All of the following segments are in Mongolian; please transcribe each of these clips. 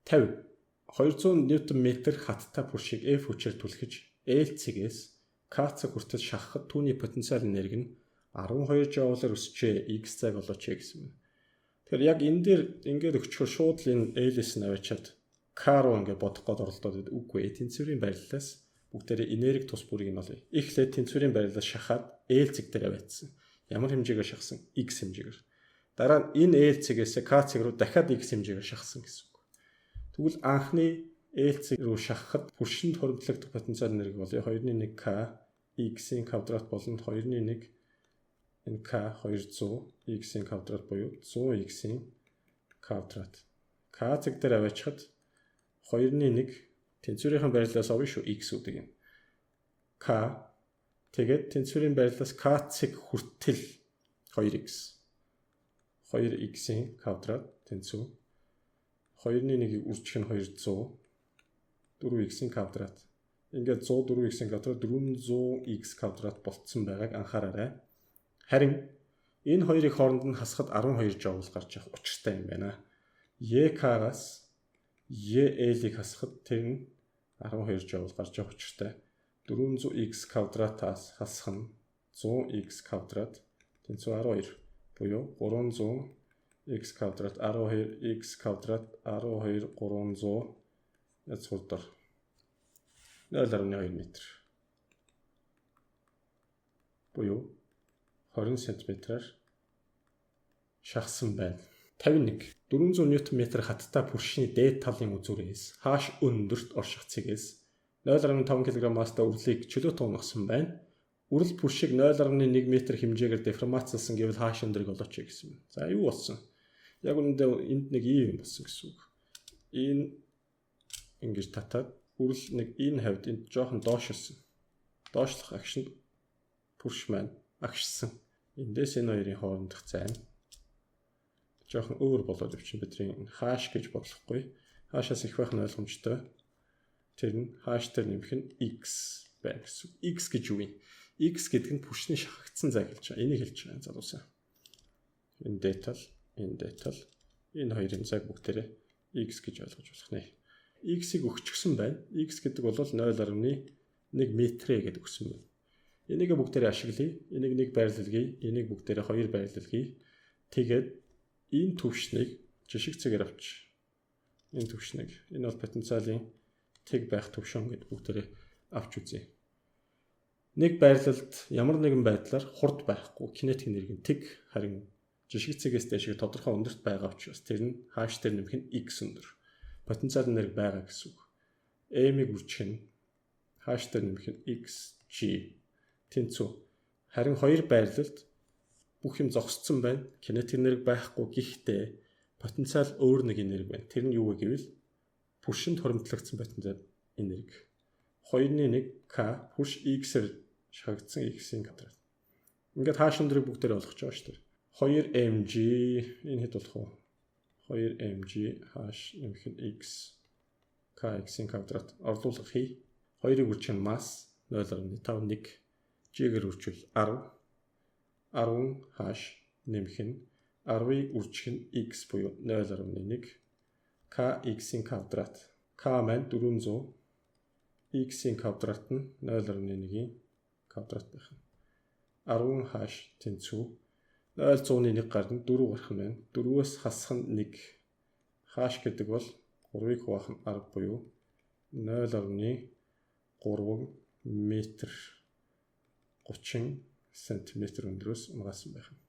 50. 200 ньютон метр хаттай пүршийг F хүчээр түлхэж L цэгээс К цэг хүртэл шахахад түүний потенциал энерги нь 12 жоулаар өсчээ, X цаг олооч гэсэн юм. Тэгэхээр яг энэ дээр ингээд өгчхөр шууд л энэ L-с нь аваачаад К руу ингээд бодох гээд оролдоод үгүй, тэнцвэрийн байрлалаас бүгдээрээ энерги тус бүрийг нь олъё. Эхлээд тэнцвэрийн байрлалаас шахаад L цэг дээр аваадсан. Ямар хэмжээгээр шахсан? X хэмжээгээр. Дараа нь энэ L цэгээс К цэг рүү дахиад X хэмжээгээр шахсан гэсэн үг. Тэгвэл анхны L цэг рүү шахахад пүршинд хуримтлагдах потенциал энерги бол 2.1 К X-ийн квадрат болон 2.1 энэ К 200 X-ийн квадрат буюу 100 X-ийн квадрат. К цэг дээр аваачхад 2.1 тэнцвэрийн байрлалаас авна шүү X-үүдийг юм. К тэгээд тэнцвэрийн байрлалаас К цэг хүртэл 2X. 2X-ийн квадрат тэнцүү 2.1-ийг үржих нь 200 4x-ийн квадрат. Ингээд 104x-ийн квадрат 400x квадрат болцсон байгааг анхаараарай. Харин энэ хоёрыг хооронд нь хасахад 12 жоул гарч явах учиртай юм байна. EK-гаас EL-ийг хасахад тэр нь 12 жоул гарч явах учиртай. 400x квадратаас хасах нь 100x квадрат тэнцүү 12 буюу 300 x квадрат 12 x квадрат 12 300 язгуурдор 0.2 метр буюу 20 см-аар шахсан байна. 51. 400 ньютон метр хаттай пүршний дээд талын үзүүрээс хааш өндөрт орших цэгээс 0.5 кг масстай үрлийг чөлөөт унагасан байна. Үрэл пүршиг 0.1 метр хэмжээгээр деформацлсан гэвэл хааш өндрийг олооч гэсэн юм. За, юу болсон? Яг үнэндээ энд нэг ийм юм болсон гэсэн үг. Энэ ингэж татаад үрэл нэг энэ хавьд энд жоохон доошилсан. Доошлох агшинд пүрш маань агшсан. Эндээс энэ хоёрын хоорондох зай нь жоохон өөр болоод явчихна, бидний хааш гэж бодлохгүй. Хаашаас их байх нь ойлгомжтой. Тэр нь хааш дээр нэмэх нь x байна гэсэн. X гэж юу юм? X гэдэг нь пүршний шахагдсан зай хэлж байгаа. Энийг хэлж байгаа, залуусаа. Энэ дээд тал, энэ дээд тал, энэ хоёрын зайг бүгдээрээ x гэж ойлгож болох нэ. X-ийг өгчихсөн байна. X гэдэг бол 0.1 метрээ гэдэг өгсөн байна. Энийг бүгдээрээ ашиглая. Энийг нэг байрлалгий, энийг бүгдээрээ хоёр байрлалгий. Тэгээд энэ төвшнийг жишг цэгээр авч, энэ төвшнийг, энэ бол потенциалын тэг байх төвшин гэдээ бүгдээрээ авч үзье. Нэг байрлалд ямар нэгэн байдлаар хурд байхгүй, кинетик энерги нь тэг, харин жишг цэгээс дээшээ тодорхой өндөрт байгаа учраас тэр нь хааш дээр нэмэх нь x өндөр. Потенциал энерги байгаа гэсэн үг. M-ийг үржих нь хааш дээр нэмэх нь x g тэнцүү. Харин хоёр байрлалд бүх юм зогсцсон байна. Кинетик энерги байхгүй, гэхдээ потенциал өөр нэг энерги байна. Тэр нь юу вэ гэвэл пүршинд хуримтлагдсан потенциал энерги. 2-ны 1 К пүрш x-ээр шахагдсан x-ийн квадрат. Ингээд хааш өндрийг бүгдээр олгож байгаа шүү дээ. 2mg энэ хэд болох вэ? 2mg хааш нэмэх нь x k x-ийн квадрат орлуулах хий. 2-ыг үржих нь масс 0.51, g-гээр үржвэл 10, 10 хааш нэмэх нь 10-ыг үржих нь x буюу 0.1 k x-ийн квадрат. К маань 400, x-ийн квадрат нь 0.1-ийн квадрат байх нь. 10 хааш тэнцүү 0.1 гарна, 4 гарах нь байна. 4-өөс хасах нь 1. Хааш гэдэг бол 3-ыг хуваах нь 10 буюу 0.3 метр 30 см өндрөөс унагаасан байх нь.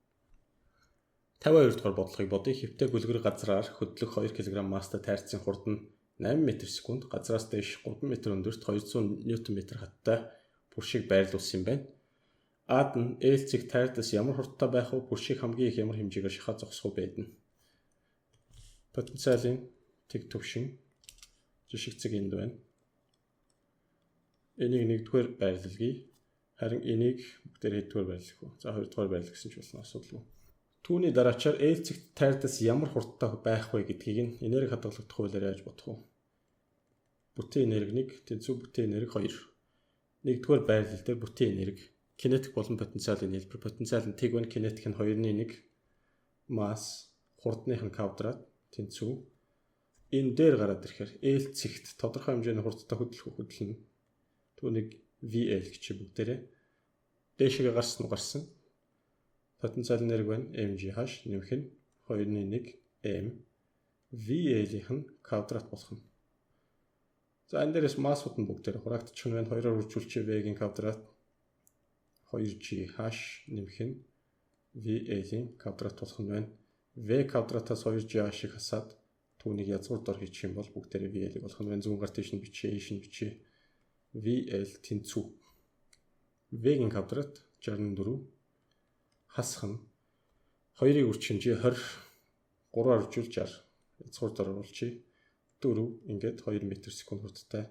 52 дугаар бодлогыг бодъё. Хэвтэй гөлгөр газраар хөдлөх 2 кг масстай тайрцын хурд нь 8 м/секунд, газраас дээш 3 м өндөрт 200 Нм хаттай пүршийг байрлуулсан юм байна. А-д нь L цэг тайрдас ямар хурдтай байх вэ? Пүршийг хамгийн их ямар хэмжээгээр шахаа зогсох вэ байдна. Потенциалын тэг төвшин жишг цэг энд байна. Энийг нэгдүгээр байрлалгий. Харин энийг бүгдээр хэддүгээр байрлах вэ? За, хоёрдугаар байрлал гэсэн ч болно, асуудалгүй. Түүний дараачаар L цэгт тайрдас ямар хурдтай байх вэ гэдгийг нь энерги хадгалагдах хуулиар яаж бодох вэ? Бүтэн энерги 1 тэнцүү бүтэн энерги 2. Нэгдүгээр байрлал дээр бүтэн энерги кинетик болон потенциалын нийлбэр, потенциал нь тэг байна, кинетик нь 2-ны 1 масс хурдных нь квадрат тэнцүү Энэ дээр гараад ирэхээр L цэгт тодорхой хэмжээний хурдтай хөдлөх хөдлөнө. Түүнийг VL гэж бүгдээрээ дээшгээ гарсан уу гарсан. Потенциал энерги байна. mgh нэмэх нь 2.1 m VL-ийнх нь квадрат болох нь. За энэ дээрээс массууд нь бүгдээр хураагдчих нь байна. 2-оор үржүүлчих V-ийн квадрат 2gh нэмэх нь VL-ийн квадрат болох нь байна. V квадратаас 2gh-ыг хасаад түүнийг язгуур дор хийчих юм бол бүгдээрээ VL-ийг болох нь байна. Зүүн гар тийш нь бичээ, ийш нь бичээ. VL тэнцүү. V-ийн квадрат 64 хасах нь 2-ыг үржих нь 20 3-аар үржүүл 60 язгуур дор оруулчих. 4 ингээд 2 м/секунд хурдтай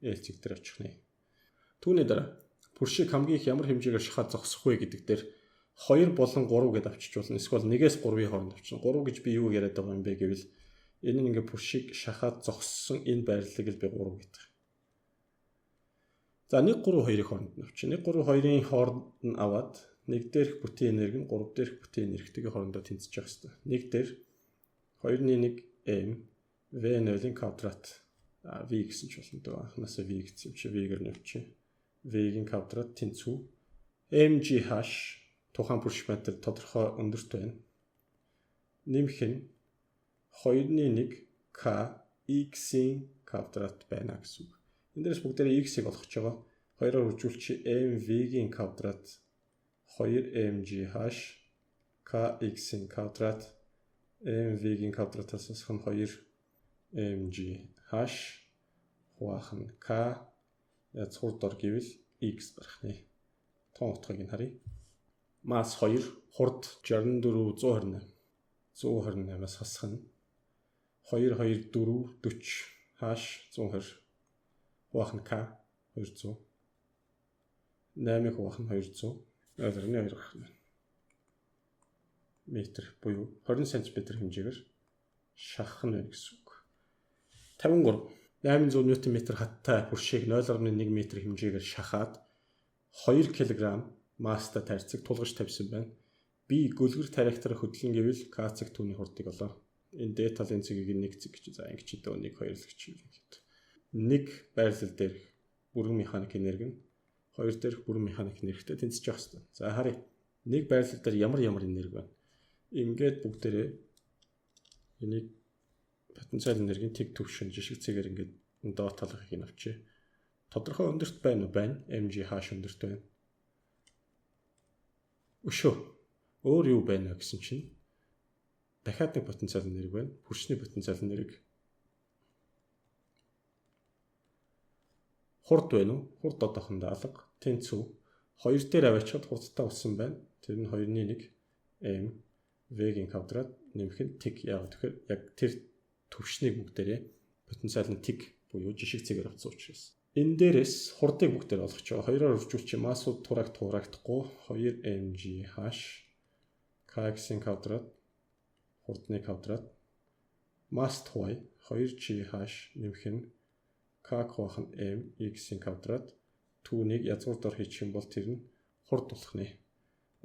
L цэг дээр очих нэ. Түүний дараа пүршийг хамгийн их ямар хэмжээгээр шахаад зогсох вэ гэдэг дээр 2 болон 3 гэдээ авчиж болно. Эсвэл 1-ээс 3-ын хооронд авчина. 3 гэж би юу яриад байгаа юм бэ гэвэл энэ нь ингээд пүршийг шахаад зогссон энэ байрлалыг л би 3 гэдэг. За 1 3 2-ын хооронд нь авчина. 1 3 2-ын хооронд нь аваад 1 дээрх бүтэн энерги нь 3 дээрх бүтэн энергитэйгээ хоорондоо тэнцэж явах хэрэгтэй. 1 дээр 2.1 m V0-ын квадрат V гэсэн ч болно дөө. Анхнаасаа V гэсэн юм чи V-гээр нь явчих. V-ийн квадрат тэнцүү mgh тухайн пүрш метр тодорхой өндөрт байна. Нэмэх нь 2.1 k x-ийн квадрат байна гэсэн үг. Энэ дээрс бүгдээрээ x-ийг олгож байгаа. 2-оор үржүүлчих mv-ийн квадрат 2mgh kx-ийн квадрат mv-ийн квадратаас асах нь 2mgh хуваах нь k язгуур дор гэвэл x гарах нэ. Тон утгыг нь харъя. Масс 2, хурд 64 128. 128-аас хасах нь 2 2 4 40 h 120 хуваах нь k 200. 8-ыг хуваах нь 200. 0.2 гарах нь. Метр буюу 20 см хэмжээгээр шахах нь байна гэсэн үг. 53 800 Нм хаттай пүршийг 0.1 м хэмжээгээр шахаад 2 кг масстай тарьцаг тулгаж тавьсан байна. Би гөлгөр тариактар хөдлөн гэвэл К цэг түүний хурдыг олоо. Энэ D талын цэгийг 1 цэг гэж за ингэж дөө 1 2 л гэж юм. Нэг байрлал дээр бүрэн механик энерги нь хоёр дээрх бүрэн механик энергитэй тэнцэж явах хэрэгтэй. За харъя. Нэг байрлал дээр ямар ямар энерги байна? Ингээд бүгдээрээ энийг потенциал энергийн тэг төвшин жишг цэгээр ингээд доод талынхыг нь авчи. Тодорхой өндөрт байна уу? Байна. mg хааш өндөрт байна. Өшөө. Өөр юу байна гэсэн чинь дахиад нэг потенциал энерги байна. Пүршний потенциал энерги. Хурд байна уу? Хурд одоохондоо алга. Тэнцүү. 2 дээр аваачхад хурдтай болсон байна. Тэр нь 2.1 m v-ийн квадрат нэмэх нь тэг. Яг тэгэхээр яг тэр төвшнийг бүгдээрээ потенциал нь тэг буюу жишг цэгээр авсан учраас. Энэ дээрээс хурдыг бүгдээр олгож байгаа. 2-оор үржүүлчих массууд турагт хураагдахгүй 2mgh kx-ийн квадрат хурдны квадрат масс хувай 2gh нэмэх нь k хуваах нь m x-ийн квадрат түүнийг язгуур дор хийчих юм бол тэр нь хурд болох нэ.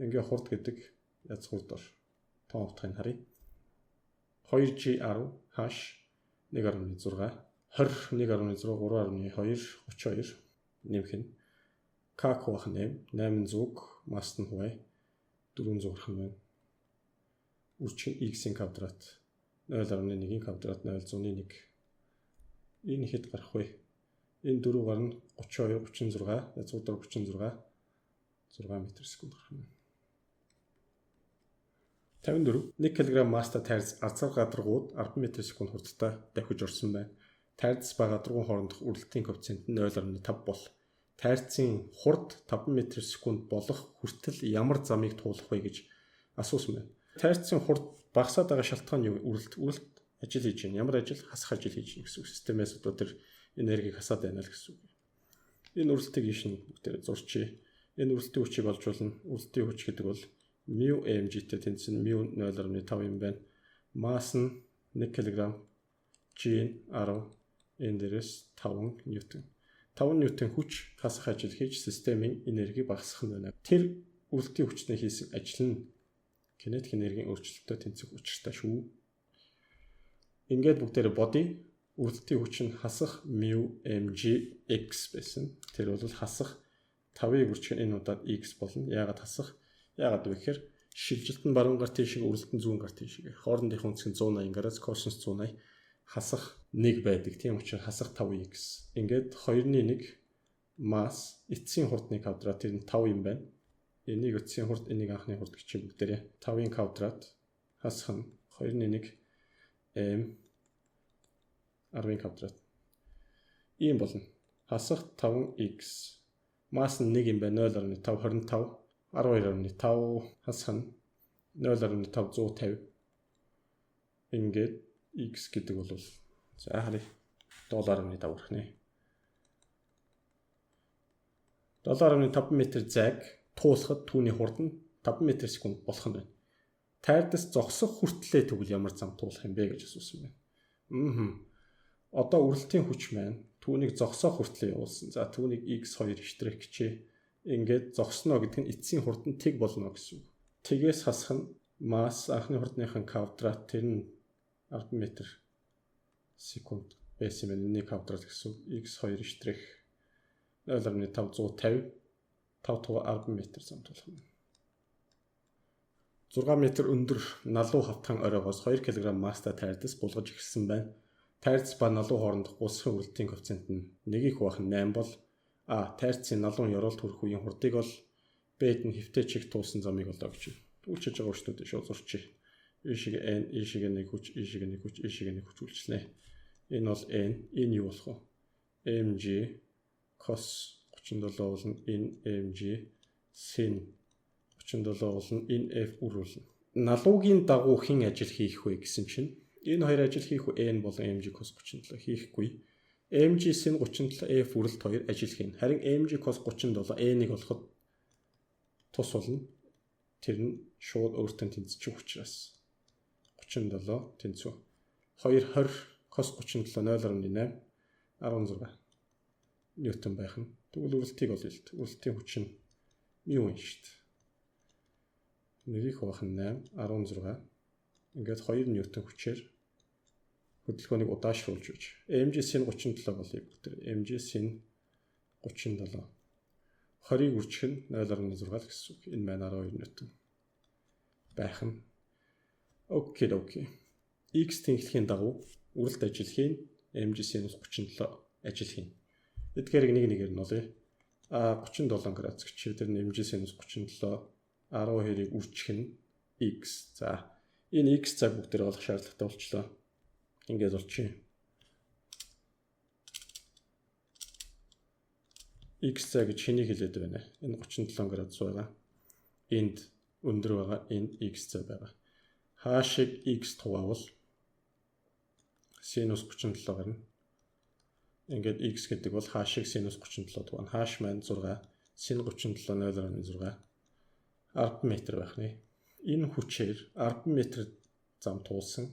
Ингээ хурд гэдэг язгуур дор тоон утгыг харъя. 2g 10 h 1.6 20 1.6 3.2 32 нэмэх нь к хуваах нь m 800 масс нь хувай 400 гарах нь байна. Үржих нь x-ийн квадрат 0.1-ийн квадрат 0.1. Энэ хэд гарах вэ? Энэ 4 гарна 32 36 язгуур дор 36 6 м/секунд гарах нь. 54 1 кг мастай тайрц азар гадаргууд 10 м/секунд хурдтай давхиж орсон байна. Тайрц ба гадаргуун хоорондох үрэлтийн коэффициент нь 0.5 бол тайрцын хурд 5 м/секунд болох хүртэл ямар замыг туулах вэ гэж асуусан байна. Тайрцын хурд багасаад байгаа шалтгаан юу? Үрэлт. Үрэлт ажил хийж байна. Ямар ажил? Хасах ажил хийж байна гэсэн үг. Системээс одоо тэр энергийг хасаад байна л гэсэн үг. Энэ үрэлтийг ийш нь бүгдээрээ зурчээ. Энэ үрэлтийн хүчийг олж болно. Үрэлтийн хүч гэдэг бол mu mg-тэй тэнцэн mu 0.5 юм байна. Масс нь 1 кг, g нь 10, энэ дээрээс 5 ньютон. 5 ньютон хүч хасах ажил хийж системийн энерги багасгах нь байна. Тэр үрэлтийн хүчний хийсэн ажил нь кинетик энергийн өөрчлөлттэй тэнцэх учиртай шүү. Ингээд бүгдээрээ бодъё. Үрэлтийн хүч нь хасах mu mg x байсан. Тэр бол хасах 5-ыг үржих нь энэ удаад x болно. Яагаад хасах? Яагаад вэ гэхээр шилжилт нь баруун гар тийшээ, үрэлт нь зүүн гар тийшээ. Хоорондынх үнцг нь 180 градус, косинус 180 хасах 1 байдаг. Тийм учраас хасах 5x. Ингээд 2-ны 1 масс эцсийн хурдны квадрат, тэр нь 5 юм байна. Энийг эцсийн хурд, энийг анхны хурд гэж бүгдээрээ 5-ын квадрат хасах нь 2-ны 1 m 10-ын квадрат. Ийм болно. Хасах 5x. Масс нь 1 юм байна. 0.5 25 12.5 хасах нь 0.5 150. Ингээд x гэдэг бол за харъя. 7.5 гарах нэ. 7.5 м зайг туулахад түүний хурд нь 5 м/секунд болох нь байна. Тайрдас зогсох хүртлээ тэгвэл ямар зам туулах юм бэ гэж асуусан байна. Одоо үрэлтийн хүч маань түүнийг зогсоох хүртлээ явуулсан. За түүнийг x2 штрих гэчээ. Ингээд зогсноо гэдэг нь эцсийн хурд нь тэг болно гэсэн үг. Тэгээс хасах нь масс анхны хурдныхын квадрат, тэр нь 10 м/секунд байсан юм байна. Энийг квадрат гэсэн үг. x2 штрих 0.5 150 5 10 м зам туулах нь. 6 м өндөр налуу хавтган оройгоос 2 кг масстай тайрдас булгаж эхэлсэн байна. Тайрц ба налуу хоорондох гулсахын үрэлтийн коэффициент нь 1-ийг хуваах нь 8 бол А. Тайрцын налуун ёроолд хүрэх үеийн хурдыг ол, Б-д нь хэвтэй чиг туулсан замыг олоо гэж. Үйлчилж байгаа өөрчлөлтүүдээ шууд зурчээ. Ийшээ n, ийшээ 1 хүч, ийшээ 1 хүч, ийшээ 1 хүч үйлчлэнэ. Энэ бол n, энэ юу болох вэ? mg cos 37 болно, энэ mg sin 37 болно, энэ f үр болно. Налуугийн дагуу хэн ажил хийх вэ гэсэн чинь энэ хоёр ажил хийх үү? N болон mg cos 37 хийхгүй. mg sin 37 f үрэлт хоёр ажил хийнэ. Харин mg cos 37 n-ыг олоход тус болно. Тэр нь шууд өөртөө тэнцчих учраас 37 тэнцүү. 2 20 cos 37 0.8 16 ньютон байх нь. Тэгвэл үрэлтийг олъё л. Үрэлтийн хүч нь юу юм шүү дээ. 1-ийг хуваах нь 8 16. Ингээд 2 ньютон хүчээр хөдөлгөөнийг удаашруулж байж. mg sin 37 болъё бүгд. mg sin 37. 20-ыг үржих нь 0.6 л гэсэн үг. Энэ маань 12 ньютон байх нь. Окей, окей. X тэнхлэхийн дагуу үрэлт ажил хийн, mg sinus 37 ажил хийн. Эдгээрийг нэг нэгээр нь олъё. А 37 градус гэж тэр нь mg sinus 37 12-ыг үржих нь x. За энэ x цаг бүгдээр олох шаардлагатай болчлоо. Ингээд олчих. X цаг гэж хэнийг хэлээд байна? Энэ 37 градус байгаа. Энд өндөр байгаа, энд x цаг байгаа. Хаашиг x тугаавал синус 37 гарна. Ингээд x гэдэг бол хаашиг синус 37 тугаана. Хааш маань 6, син 37 0.6 10 м байх нэ. Энэ хүчээр 10 м зам туулсан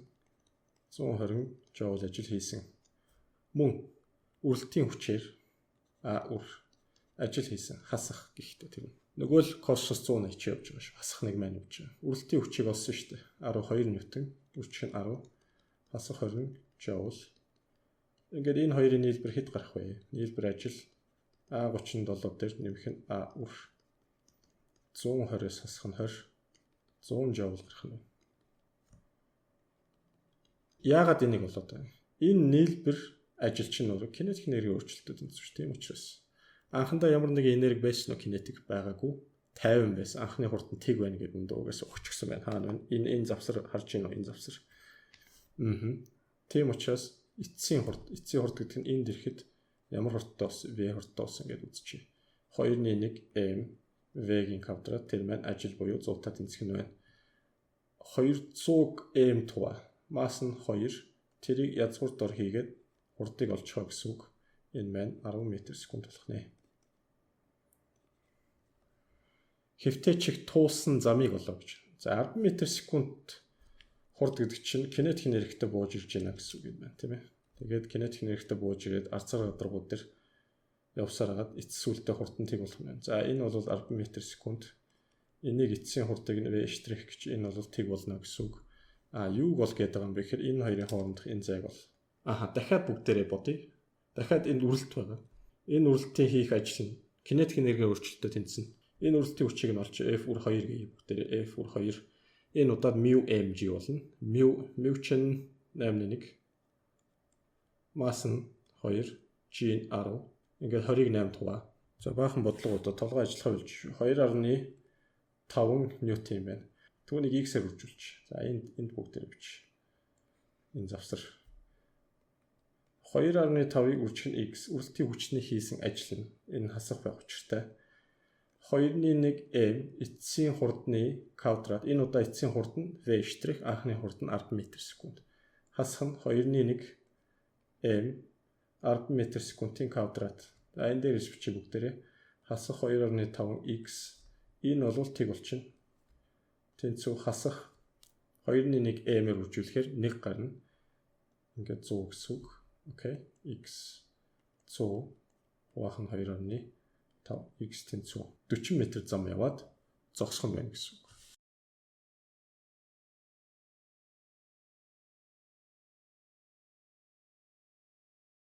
120 жоул ажил хийсэн. Мөн үрэлтийн хүчээр а үр ажил хийсэн. Хасах гэхдээ тэр нь. Нөгөө л косинус 180 чи явж байгаа шүү. Хасах нэг маань явж байгаа. Үрэлтийн хүчийг олсон шүү дээ. 12 ньютон, үржих нь 10, хасах 20 жоул. Ингээд энэ хоёрын нийлбэр хэд гарах вэ? Нийлбэр ажил А37 дээр нэмэх нь А үр 120-оос хасах нь 20, 100 жоул гарах нь. Яагаад энийг болоод байна? Энэ нийлбэр ажил чинь өөрөө кинетик энергийн өөрчлөлтүүд энэ зүйл тийм учраас анхандаа ямар нэгэн энерги байсан уу? Кинетик байгаагүй. 50 байсан. Анхны хурд нь тэг байна гэдэг нь дуугаас өгчихсөн байна. Хаана байна? Энэ завсар харж байна уу? Энэ завсар. Тийм учраас эцсийн хурд, эцсийн хурд гэдэг нь энд ирэхэд ямар хурдтай болсон? V хурдтай болсон гэдээ үзчихье. 2-ны 1 m V-гийн квадрат, тэр маань ажил буюу 100 та тэнцэх нь байна. 200 m туа. Масс нь 2. Тэрийг язгуур дор хийгээд хурдыг олчихоо гэсэн үг. Энэ маань 10 м/секунд болох нэ. Хэвтэй чиг туулсан замыг олоо гэж. За 10 м/секунд хурд гэдэг чинь кинетик энергитэй бууж ирж байна гэсэн үг юм байна, тийм ээ. Тэгээд кинетик энергитэй бууж ирээд арцгаар гадаргуу дээр явсаар хагаад эцэс сүлдээ хурд нь тэг болох юм байна. За энэ бол 10 м/секунд. Энийг эцсийн хурдыг нь V штрих гэж энэ бол тэг болно гэсэн үг. Юуг бол гэдэг байгаа юм бэ гэхээр энэ хоёрын хоорондох энэ зайг бол дахиад бүгдээрээ бодъё. Дахиад энд үрэлт байгаа. Энэ үрэлтийн хийх ажил нь кинетик энергийн өөрчлөлтөд тэнцэнэ. Энэ үрэлтийн хүчийг нь олж F үр 2 гэе бүгдээрээ F үр 2. Энэ удаад mu mg болно. Mu чинь 8.1, масс нь 2, g нь 10. Ингээд 20-ыг 8 хуваа. За, баахан бодлого одоо толгой ажиллахаа болж 2.5 ньютон юм байна. Түүнийг x-ээр үржүүлж. За, энд бүгдээр бич. Энэ завсар 2.5-ыг үржих нь x, үрэлтийн хүчний хийсэн ажил нь энэ хасах байх учиртай. 2-ны 1 m эцсийн хурдны квадрат. Энэ удаа эцсийн хурд нь v штрих, анхны хурд нь 10 м/секунд. Хасах нь 2-ны 1 m 10 м/секундын квадрат. За, энэ дээр бичиж бүгдээрээ хасах 2.5 x, энэ бол тэг болчихно. Тэнцүү хасах 2-ны 1 m-ээр үржүүлэхээр 1 гарна. Ингээд 100 гэсэн үг. Окей. X 100 хуваах нь 2.5, x тэнцүү 40 м зам яваад зогсох нь байна гэсэн үг.